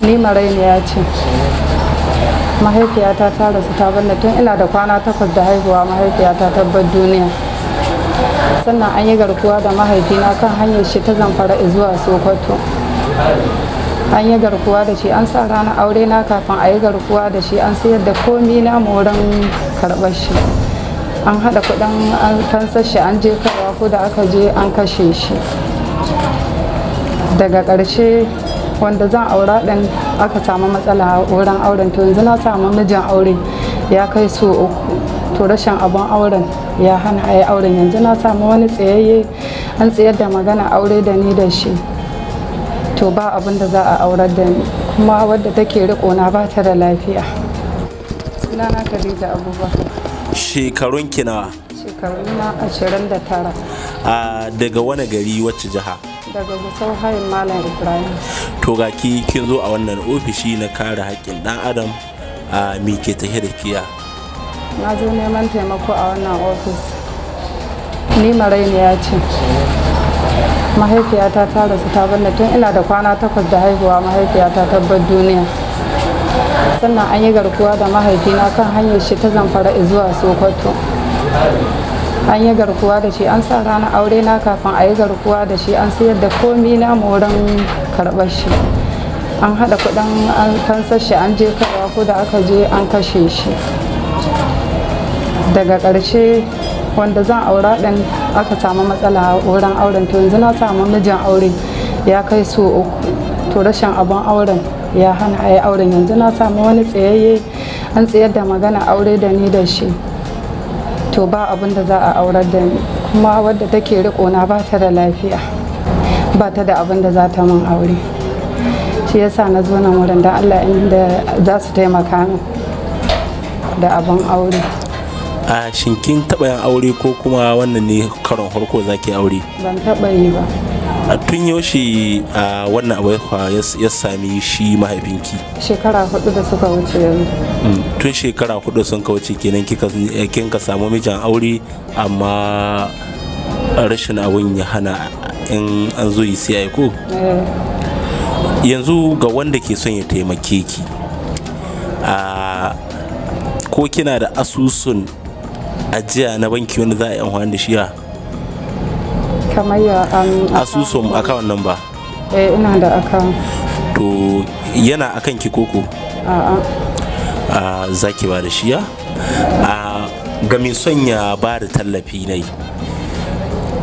Ni marainiya ce. Mahaifiyata ta rasu ta bar ni tun ina da kwana 8 da haihuwa. Mahaifiyata ta bar duniya. Sannan an yi garkuwa da mahaifina kan hanyar shi ta Zamfara zuwa Sokoto. An yi garkuwa da shi. An sa ranar aure na kafin a yi garkuwa da shi. An sayar da komi na wurin karɓar shi. An haɗa kuɗin an fansar shi, an je kaiwa, ko da aka je an kashe shi. Daga ƙarshe wanda zan aura ɗin aka samu matsala wurin auren. To yanzu na samu mijin aure ya kai so 3. To rashin abun auren ya hana a yi auren. Yanzu na samu wani tsayayye, an tsayar da magana aure da ni da shi. To ba abin da za a aurar da ni, kuma wadda take riko na ba ta da lafiya. Sunana Khadija Abubakar. Shekarun ki nawa? Shekaru na 29. A daga wani gari, wacce jiha? Daga Gusau, Hayin Malam Ibrahim. To ga ki kin zo a wannan ofishi na kare haƙƙin ɗan adam. A mi ke tahe da kiya? Na zo neman taimako a wannan ofis. Ni marainiya ce. Mahaifiyata ta rasu ta bar ni tun ina da kwana 8 da haihuwa. Mahaifiyata ta bar duniya. Sannan an yi garkuwa da mahaifina kan hanyar shi ta Zamfara zuwa Sokoto. An yi garkuwa da shi. An sa ranar aure na kafin a yi garkuwa da shi. An sayar da komi na wurin karɓar shi. An haɗa kuɗin an fansar shi, an je kaiwa, ko da aka je an kashe shi. Daga ƙarshe wanda zan aura ɗin aka samu matsala wurin auren. To yanzu na samu mijin aure ya kai so 3. To rashin abun auren ya hana a yi auren. Yanzu na samu wani tsayayye, an tsayar da magana aure da ni da shi. To ba abin da za a aurar da ni, kuma wadda take riko na ba ta da lafiya, ba ta da abin da za ta min aure. Shi yasa na zo nan wurin, don Allah inda za su taimaka min da abin aure. A shin kin taɓa yin aure ko kuma wannan ne karon farko za ki aure? Ban taɓa yi ba. A tun yaushe a wannan abu ya sami shi mahaifinki? Shekara 4 da suka wuce yanzu. Tun shekara 4 sun kauce kenan kika kin ka samu mijin aure, amma rashin abun ya hana in an zo yi sai ko? Eh. Yanzu ga wanda ke son ya taimake ki, a ko kina da asusun ajiya na banki wanda za a yi amfani da shi a Kamar ya Asusun account number. Eh, ina da account. To yana akan ki koko? A'a. A za ki ba da shi ya a ga mai son ya ba da tallafi ne,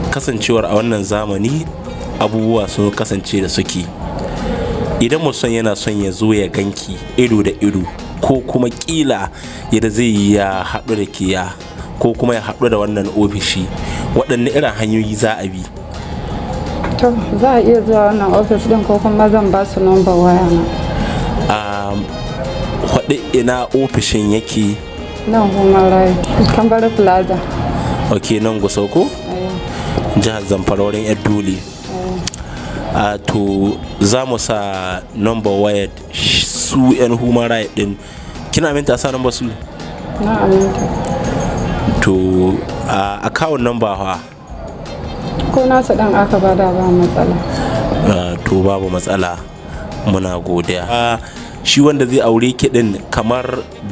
kasancewar a wannan zamani abubuwa sun kasance da suke. Idan mutum yana son ya zo ya ganki ido da ido, ko kuma kila yadda zai yi ya haɗu da kiya, ko kuma ya haɗu da wannan ofishi, waɗanne irin hanyoyi za a bi? To za a iya zuwa wannan ofis din, ko kuma zan ba su number waya na. A faɗi ina ofishin yake. Nan Human Right, Kambari Plaza. Ok, nan Gusau ko? Eh. Jihar Zamfara, wurin yar dole. A to za mu sa number wayar su yan human right din. Kina aminta a sa number su? Na aminta. To a account number fa? Ko nasu dan aka bada ba matsala. To babu matsala, muna godiya. Shi wanda zai aure ki din, kamar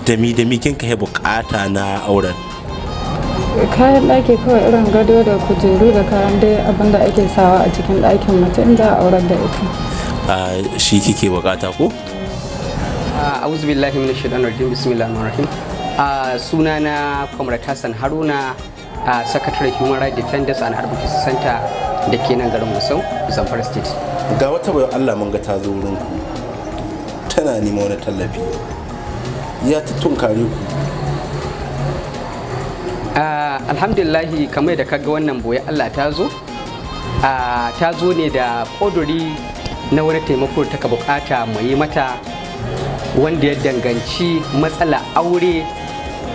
dami dami kin kai bukata na auren? Kayan ɗaki kawai, irin gado da kujeru da kayan dai abin da ake sawa a cikin ɗakin mace in za a aurar da ita. Shi kike bukata ko? A'udhu billahi minash shaitanir rajim. Bismillahir rahmanir rahim. Sunana Comrade Hassan Haruna, Secretary, Human Rights Defenders and Advocacy Center da ke nan garin Gusau, Zamfara State. Ga wata bayan Allah mun ga ta zo wurin ku tana neman wani tallafi. Ya ta tunkare ku? Alhamdulillahi, kamar da kaga wannan boye Allah ta zo, ta zo ne da ƙuduri na wani taimako da taka bukata mu yi mata, wanda ya danganci matsala aure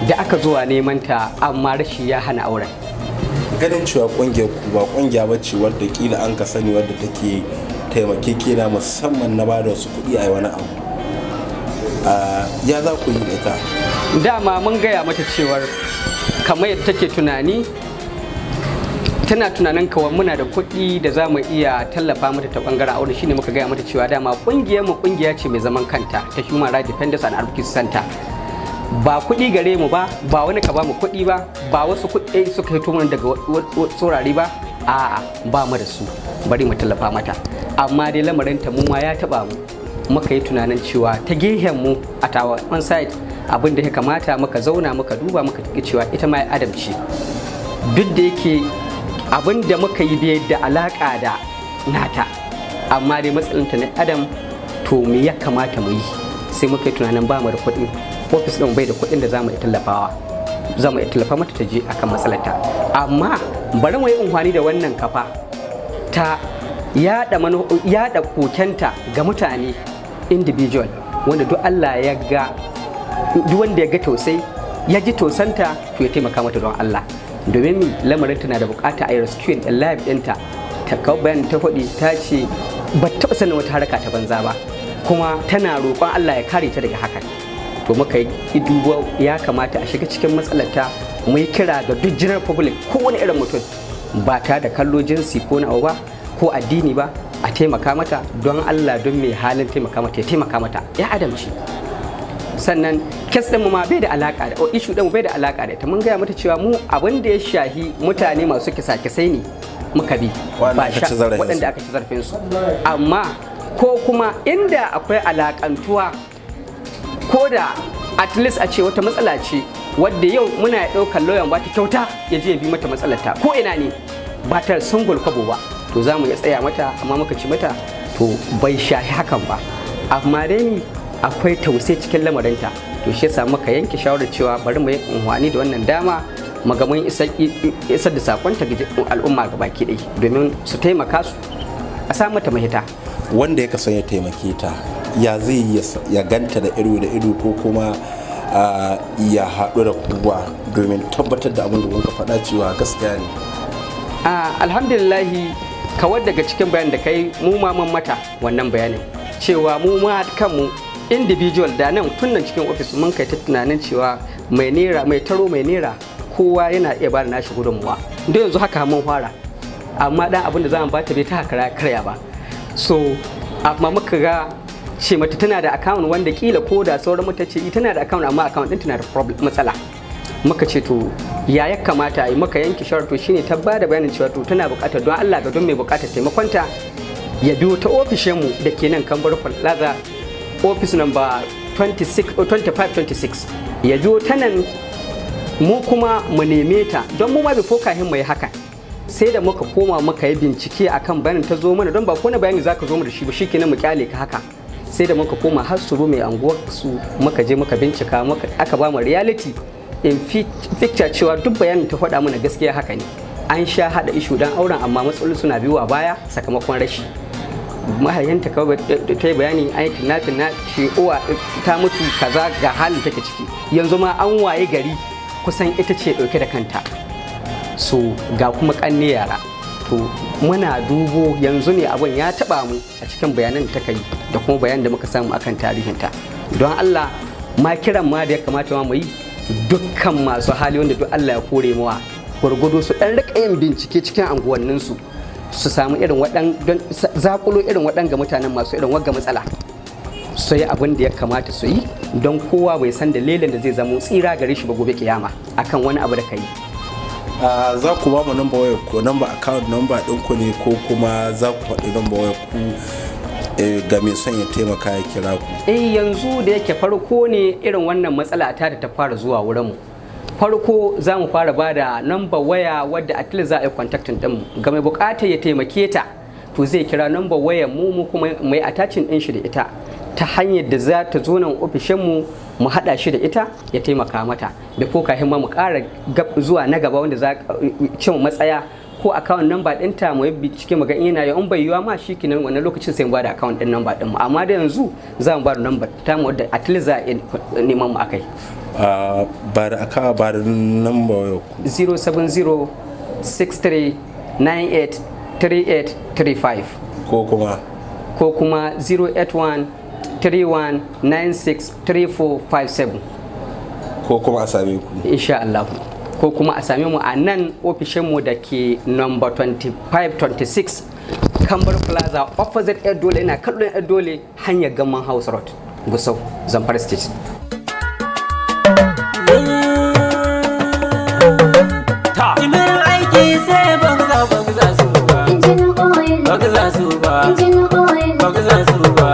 da aka zuwa neman ta, amma rashi ya hana auren. Ganin cewa kungiyar ku ba kungiya bace wadda kila an ka sani wadda take taimakekena musamman na bada wasu kuɗi a yi wani abu, ya za ku yi da ita? Dama mun gaya mata cewar kamar yadda take tunani Tana tunanin kawai muna da kuɗi da za mu iya tallafa mata ta bangaren aure. Shine muka gaya mata cewa dama kungiyar mu kungiya ce mai zaman kanta ta Human Rights Defenders and Advocacy Center. Ba kuɗi gare mu ba, ba wani ka ba mu kuɗi ba, ba wasu kuɗi suka hito mana daga tsorari ba. A'a, ba mu da su, bari mu tallafa mata. Amma dai lamarin ta mu ma ya taba mu. Muka yi tunanin cewa ta gehen mu a tawa on site, abin da ya kamata muka zauna muka duba, muka cewa ita ma adam ce. Duk da yake abin da muka yi bai da alaka da nata, amma dai matsalinta na adam. To, me ya kamata mu yi? Sai muka yi tunanin ba mu da kuɗi, ofis ɗin bai da kuɗin da za mu iya tallafawa, za mu iya tallafa mata ta je akan matsalarta. Amma bari mu yi amfani da wannan kafa ta yada kokenta ga mutane individual, wanda duk Allah ya ga, duk wanda ya ga tausai, ya ji tausanta, to ya taimaka mata don Allah. Domin mi? Lamarin tana da bukata a yi rescue din life ɗinta. Ta kawo bayan ta faɗi, ta ce ba taɓa sanin wata haraka ta banza ba, kuma tana roƙon Allah ya kare ta daga hakan. To, muka yi duba ya kamata a shiga cikin matsalarta. Mu yi kira ga duk general public, ko wani irin mutum, ba tare da kallo jinsi ko na ba ko addini ba, a taimaka mata don Allah. Don mai halin taimaka mata ya taimaka mata, ya adamci. Sannan case ɗinmu ma bai da alaka da issue ɗinmu, bai da alaka da ita. Mun gaya mata cewa mu abin da ya shahi mutane masu kisa-kisai ne muka bi. Waɗanda aka ci zarafin su. Amma ko kuma inda akwai alakantuwa, ko da at least a ce wata matsala ce wadda yau muna ɗaukar lauyan ba ta kyauta ya je ya bi mata matsalarta ko ina ne, ba ta single kwabo ba, to za mu iya tsaya mata. Amma muka ci mata to bai shahi hakan ba, amma dai ni akwai tausayi cikin lamarinta. To, shi yasa muka yanke shawarar cewa bari mu yi amfani da wannan dama mu ga mun isar da sakonta ga al'umma gabaki ɗaya, domin su taimaka su a sa mata mahita. Wanda ya kasan ya taimake ta, ya zai yi ya ganta da ido da ido, ko kuma ya haɗu da kowa domin tabbatar da abin da kuka faɗa cewa gaskiya ne? Alhamdulillahi, kawar daga cikin bayan da kai, mu ma mun mata wannan bayanin cewa mu ma kanmu individual da nan tun nan cikin ofis mun kai ta tunanin cewa mai nera, mai taro, mai nera, kowa yana iya bada nashi gudunmuwa. Da yanzu haka mun fara, amma dan abin da za mu bata bai ta karya ba. So amma muka ga ce mata tana da account, wanda kila ko da sauran mata ce tana da account, amma account din tana da problem, matsala. Muka ce to ya ya kamata yi? Muka yanke shawara. To, shine ta bada bayanin cewa to tana buƙatar don Allah ga don mai buƙatar taimakonta ya biyo ta ofishin mu da ke nan Kambar Plaza, office number 26 2526, ya biyo ta nan, mu kuma mu neme ta. Don mu ma before kahin mu yi haka, sai da muka koma muka yi bincike akan bayanin ta zo mana, don ba ko na bayani zaka zo mu da shi ba shikenan mu kyale ka haka. Sai da muka koma har su mai anguwar su, muka je muka bincika, muka aka ba mu reality in picture cewa duk bayanin ta faɗa mana gaskiya haka ne. An sha haɗa issue dan auren, amma matsaloli suna biyuwa baya sakamakon rashi mahaifinta. Kawai ta yi bayani an yi kidnapping na shi, uwa ta mutu, kaza, ga halin take ciki yanzu ma. An waye gari kusan ita ce ɗauke da kanta. So ga kuma kanne yara. To, muna dubo yanzu ne abin ya taba mu a cikin bayanan da ta kai da kuma bayanan da muka samu akan tarihinta. Don Allah ma, kiran ma da ya kamata ma mu yi, dukkan masu hali, wanda duk Allah ya kore mawa gwargwado, su dan rika yin bincike cikin anguwanninsu, su samu irin waɗan don zakulo irin waɗanga mutanen masu irin wagga matsala, su yi abin da ya kamata su yi, don kowa bai san dalilin da zai zamo tsira gare shi ba gobe kiyama akan wani abu da ka yi. Za ku ba mu number wayar ku, number account number ɗinku ne, ko kuma za ku faɗi number wayar ku ga mai son ya taimaka ya kira ku? Eh, yanzu da yake farko ne irin wannan matsala ta da ta fara zuwa wurin mu, farko za mu fara ba da number waya wadda at least za a yi contacting din mu. Ga mai bukatar ya taimake ta, to zai kira number wayar mu, mu kuma mai attaching din shi da ita ta hanyar da za ta zo nan ofishin mu, mu hada shi da ita ya taimaka mata da ko kafin ma mu ƙara zuwa na gaba wanda za cin matsaya ko account number ɗinta, mu yi bincike mu ga in yana in bai yiwa ma shi kenan, wannan lokacin sai mu bada account ɗin number ɗin mu. Amma da yanzu za mu bada number ta mu wadda at least za a iya neman mu akai. Ba da aka ba da number wayar ku. 070 63 98 3835. Ko kuma? Ko kuma 081 31 96 3457. Ko kuma a same ku? Insha Allah. Ko kuma a same mu a nan ofishinmu da ke number 2526 Kambar Plaza, opposite Yar Dole, ina kallon Yar Dole, hanyar Gamman House Road, Gusau, Zamfara State. Jimirin aiki sai Bagza, Bagza su ba. Injin oil, Bagza su ba. Injin oil, Bagza su ba.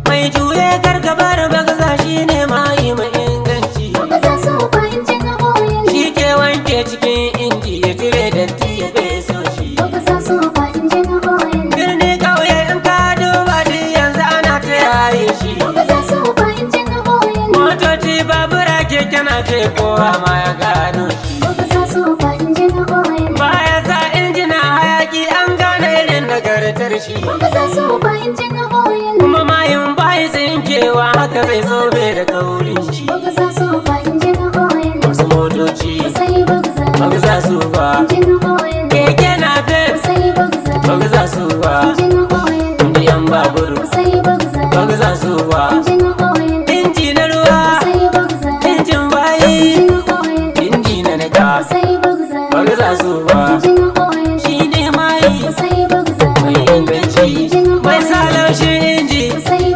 Mai juye karkabar Bagza shine mai mai inganci. Bagza Super injin oil, Shi ke wanke cikin inji, ya cire datti, ya feso shi. Bagza Super injin oil, Birni, ƙauye, in ka duba duk yanzu ana ta yayin shi. Bagza Super injin oil, Motoci, babura, keke nafe, kowa ma ya gano shi. Bagza Super injin oil, Baya sa injina hayaki, an gane irin nagartar shi. Bagza Super injin oil, Kuma mayin bayi tsinkewa, haka zai zo bai da kaurin shi. Bagza Super injin oil, Wasu motoci sai Bagza, Bagza su ba. Injin oil, Keke nafe sai Bagza, Bagza su ba. Injin oil, Indiyan babur sai Bagza, Bagza su ba. Injin oil, Inji na ruwa, sai Bagza, injin bayi, injin oil, inji na nika sai Bagza, Bagza su ba. Injin oil, Shi ne mai sai Bagza, mai inganci, mai sa laushin inji,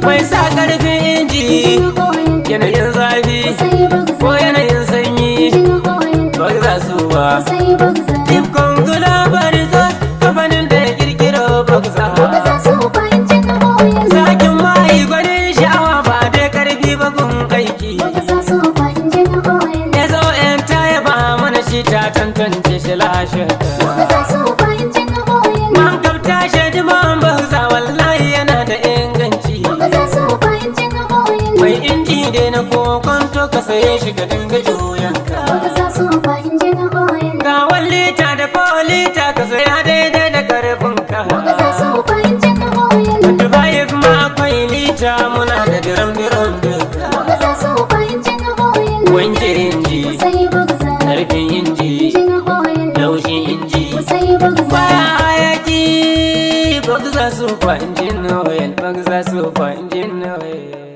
mai sa karfin inji, injin oil, yanayin zafi sai Bagza, ko yanayin sanyi injin oil, Bagza su ba. Sai Bagza, Ifcon Global Resource, kamfanin da ya kirkiro Bagza. Bagza Super injin oil, Zakin mai gwanin sha'awa, ba dai karfi ba gun aiki. Bagza Super injin oil, SON ta yaba mana shi, ta tantance shi lashe. Bagza Super injin oil, Man kafta shaidi man Bagza, wallahi yana da inganci. Bagza Super injin oil, Mai inji dai na kokonto, ka saye shi ka dinga juyanka. Bagza Super injin oil, Ga 1 lita da 4 lita, ka saya daidai da karfinka. Bagza Super injin oil, 25 ma akwai lita, muna da diram diram duka. Bagza Super injin oil, Wanke inji, sai Bagza, karfin inji, injin oil, laushin inji. Sai Bagza, Baya hayaki, Bagza Super injin oil, Bagza Super injin oil.